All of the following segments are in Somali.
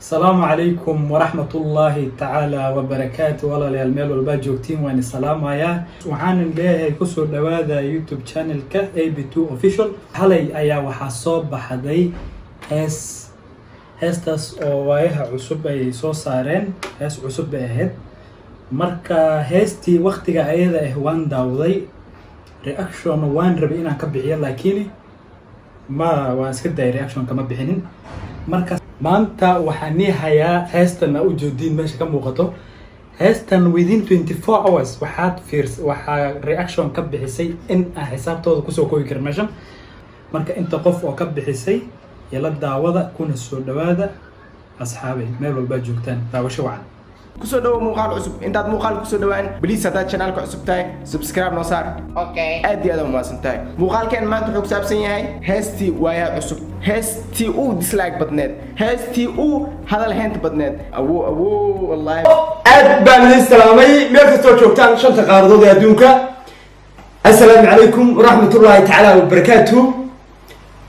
Asalaamu calaykum waraxmatullaahi tacaala wabarakaatu. Walaalayaal, meel walbaa joogtiin waan isalaamayaa. Waxaanan leeyahay, kusoo dhawaada YouTube channelka AB2 Official. Halay ayaa waxaa soo baxday hees, heestaas oo Waayaha Cusub ay soo saareen. Hees cusub bay ahayd. Marka heestii waktiga ayada ah waan daawday, reaction waan rabay inaan ka bixiyo, laakiin ma waan iska dayay, reaction kama bixinin. Marka maanta waxaan nii hayaa heestan aa ujeediin meesha ka muuqato. Heestan within 24 hours waxaad fiirs, waxaa reaction ka bixisay in aan xisaabtooda kusoo koobi karin meeshan. Marka inta qof oo ka bixisay yala daawada, kuna soo dhawaada asxaabay, meel walbaa joogtaan, daawasho wacan. Kusoo dhawo muuqaal cusub. Intaad muuqaal kusoo dhawaan, please, haddaad channelka cusub tahay, subscribe noo saar. Aad iyo aad umahadsan tahay. Muuqaalkeen maanta wuxuu ku saabsan yahay heestii Waayaha Cusub, heestii uu dislike badneed, heestii uu hadal heynta badneed. Awo awo, wallahi. Aad baan idin salaamay meel kastoo joogtaan shanta qaaradood ee adduunka. Assalaamu calaykum waraxmatullaahi tacaala wabarakaatu.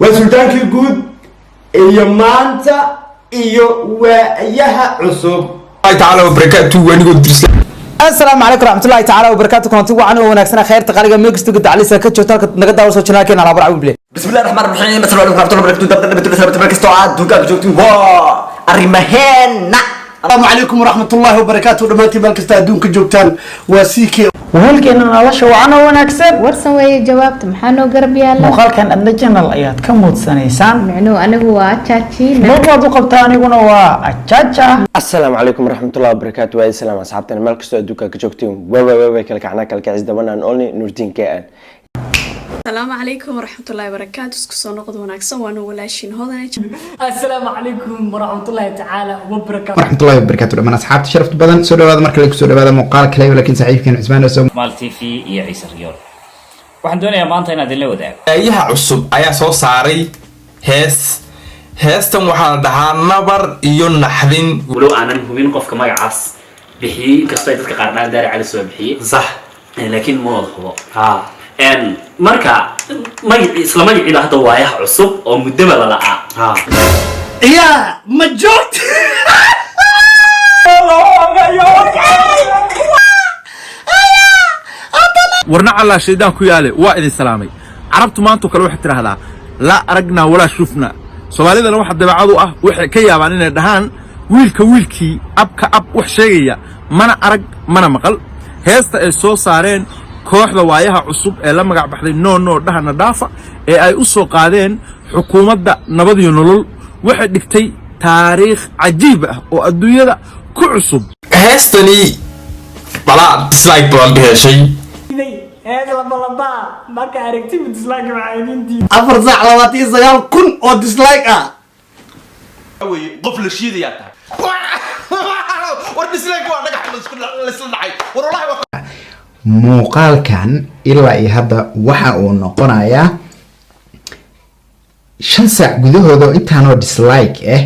Waa Sultaankii Guud iyo maanta iyo Waayaha Cusub. Tacaala wabarakaatu, anigoo Dirsla. Asalaamu calaykum raxmatullahi tacaala wabarakaatu. Kulanti wacan oo wanaagsan, khayrta qaaliga, meel kasta gudacalisa ka joogta, halka naga daawaso channelkeena Alabar Cawble. بسم الله الرحمن الرحيم، السلام عليكم ورحمة الله وبركاته. دبدب دبدب دبدب كستoo aad dukaanka joogtiin, waa arrimaheena. Asalaamu calaykum waraxmatullaahi wabarakaatu. Dhammaantiin meel kasta adduunka joogtaan, waa CK. Wahalkeena nolosha wacan oo wanaagsan. Warsan weeye jawaabta, maxaa noo garab yaala? Muuqaalkan Adna Channel ayaad ka muudsanaysaan. Micnuhu anigu waa Ajaajina. Luuqaad u qabtaa, aniguna waa Ajaja. Asalaamu calaykum waraxmatullahi wabarakaatu. Waa salaam asxaabtana meel kastoo adduunka ka joogtiin. Waa waa waa kala kacnaa, kala kacis, the one and only Nurdiin KN. Asalaamu calaykum waraxmatullaahi wabarakaatu. Isku soo noqod wanaagsan, waana walaashiin Hodane. Asalaamu calaykum waraxmatullaahi tacaala wabarakaatu. Waraxmatullahi wabarakaatu dhammaan asxaabta sharafta badan, soo dhawaada mar kale, kusoo dhawaada muuqaal kale. Laakiin saaxiibkeen Cusmaan oo Maal TV iyo Ciise Riyool, waxaan doonayaa maanta inaad idinla wadaago. Waayaha Cusub ayaa soo saaray hees. Heestan waxaa la dhahaa Nabar iyo Naxdin. Walow aanan hubin qofka magacaas bixiyey, inkastoo ay dadka qaar dhaan Daari Cali soo bixiyey. Sax. Laakiin ma wada hubo. Marka magaci, isla magaciiba hadda Waayaha Cusub oo muddaba la la'aa. Yaa ma joogta? Warna Callaa shaydaan ku yaale, waa idin salaamay. Carabtu maantoo kale waxay tidhaahdaa "laa aragnaa walaa shufna". Soomaalidana waxa dabeecad u ah, waxay ka yaabaan inay dhahaan wiilka wiilkii abka ab wax sheegaya, mana arag mana maqal. Heesta ay soo saareen kooxda Waayaha Cusub ee la magac baxday No No Dhahana Dhaafa, ee ay u soo qaadeen xukuumadda Nabad iyo Nolol, waxay dhigtay taariikh cajiib ah oo adduunyada ku cusub. Heestani balaa dislike badan ka heshay. Hees labalabaa marka aragtibu dislike maxaa idin diiday? 4 saac 29,000 oo dislike ah. Qof la shiidayaa tahay. War dislike waa dhagax laisla dhacay. War wallahi waa Muuqaalkan ilaa iyo hadda waxa uu noqonayaa 5 saac gudahooda intaanoo dislike ah.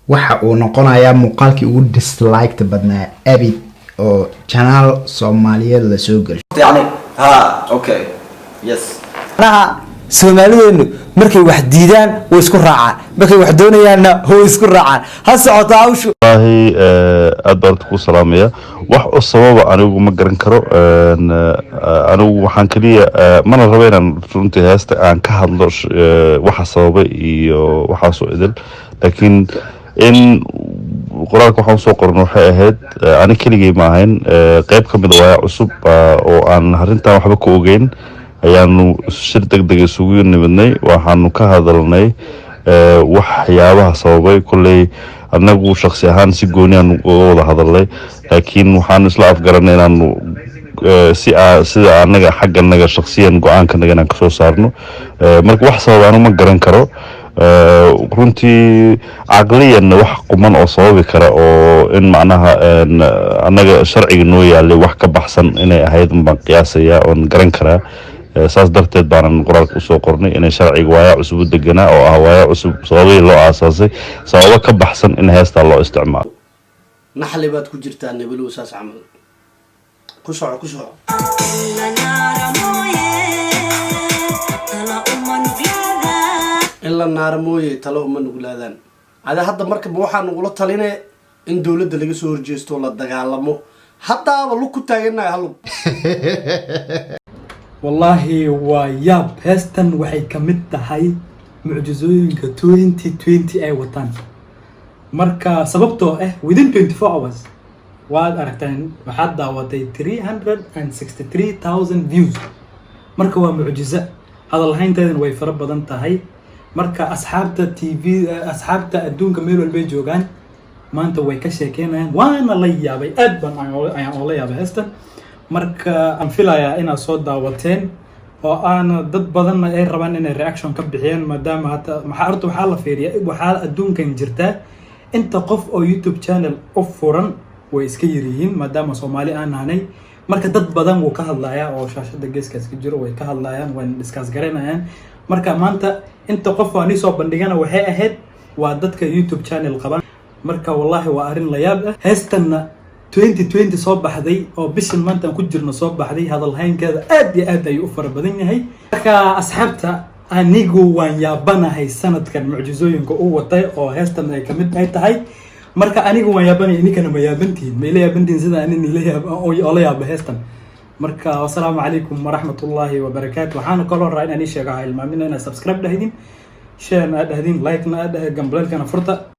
Waxa uu noqonayaa muuqaalkii ugu disliked badnaa abid oo channel Soomaaliyeed lasoo gelsho. Yani ha, okay, yes. Manaha Soomaalideenu markay wax diidaan way isku raacaan, markay wax doonayaanna way isku raacaan. Ha socoto hawshu. Wallaahi aad baan horta kuu salaamaya. Wax u sababa anigu ma garan karo. Anigu waxaan keliya mana rabo inaan runtii heesta aan ka hadlo waxa sababay iyo waxaasoo idil, laakiin in qoraalka waxaan usoo qoran waxay ahayd ani keligay ma ahayn, qeyb ka mid a Waaya Cusub oo aan arrintan waxba ka ogeyn ayaanu shir deg deg isugu nimidnay. Waxaanu ka hadalnay waxyaabaha sababay. Kolley annagu shaksi ahaan si gooni aan uga wada hadalnay, laakiin waxaanu isla afgaranay inaanu si sida anaga xagganaga shaksiyan go-aankanaga inaan kasoo saarno. Marka wax sababa anu ma garan karo. Runtii caqliyanna wax quman oo sababi kara oo in macnaha annaga sharciga noo yaalay wax ka baxsan inay ahayd baan qiyaasaya oon garan karaa. Saas darteed baanan qoraalka usoo qornay inay sharciga Waaya Cusub u deganaa oo ah Waaya Cusub sababihii loo aasaasay sababo ka baxsan in heestaa loo isticmaalo. Naxli baad ku jirtaa, nebilow, saas camal ku soco, ku soco. In la naaro mooye talo uma nuglaadaan. Ada hadda marka ma waxaa nagula taline in dowladda laga soo horjeesto, la dagaalamo? Haddaaba lug ku taaganahay hal lug. Wallaahi waa yaab. Heestan waxay ka mid tahay mucjisooyinka 2020 ay wataan. Marka sababtoo ah within 24 hours waad aragteen, waxaad daawatay 363,000 views. Marka waa mucjiso, hadalhaynteedana way fara badan tahay. Marka asxaabta TV, asxaabta adduunka meel walbay joogaan maanta way ka sheekeynayaan, waana la yaabay. Aad baan ayaan oola yaabay heestan. Marka aan filayaa inaad soo daawateen oo aana dad badanna ay rabaan inay reaction ka bixiyaan, maadaama hata maxaa horta waxaa la fiiriya, waxaa adduunkan jirtaa inta qof oo YouTube channel u furan way iska yaryihiin, maadaama Soomaali aan nahnay. Marka dad badan wuu ka hadlayaa oo shaashada geeskaas ka jiro, way ka hadlayaan, wayna discuss garaynayaan. Marka maanta inta qof aan soo bandhigana waxay ahayd waa dadka YouTube channel qabaan. Marka wallaahi waa arrin la yaab ah. Heestanna 2020 soo baxday oo bishan maanta aan ku jirno soo baxday, hadalhaynkeeda aad iyo aad ayuu u fara badan yahay. Marka asxaabta, anigu waan yaabanahay sanadkan mucjisooyinka u watay oo heestan ay kamid ay tahay. Marka anigu waan yaabanay, idinkana ma yaabantihin? Ma ila yaabantihin sida ani nila yaab oo la yaaba heestan? Marka wasalaamu calaykum waraxmatullaahi wabarakaatu. Waxaana kaloo rabaa inaan ii sheego, ha ilmaamina inaad subscribe dhahdin, share-na aad dhahdin, like-na aad dhahdin, gambaleelkana furta.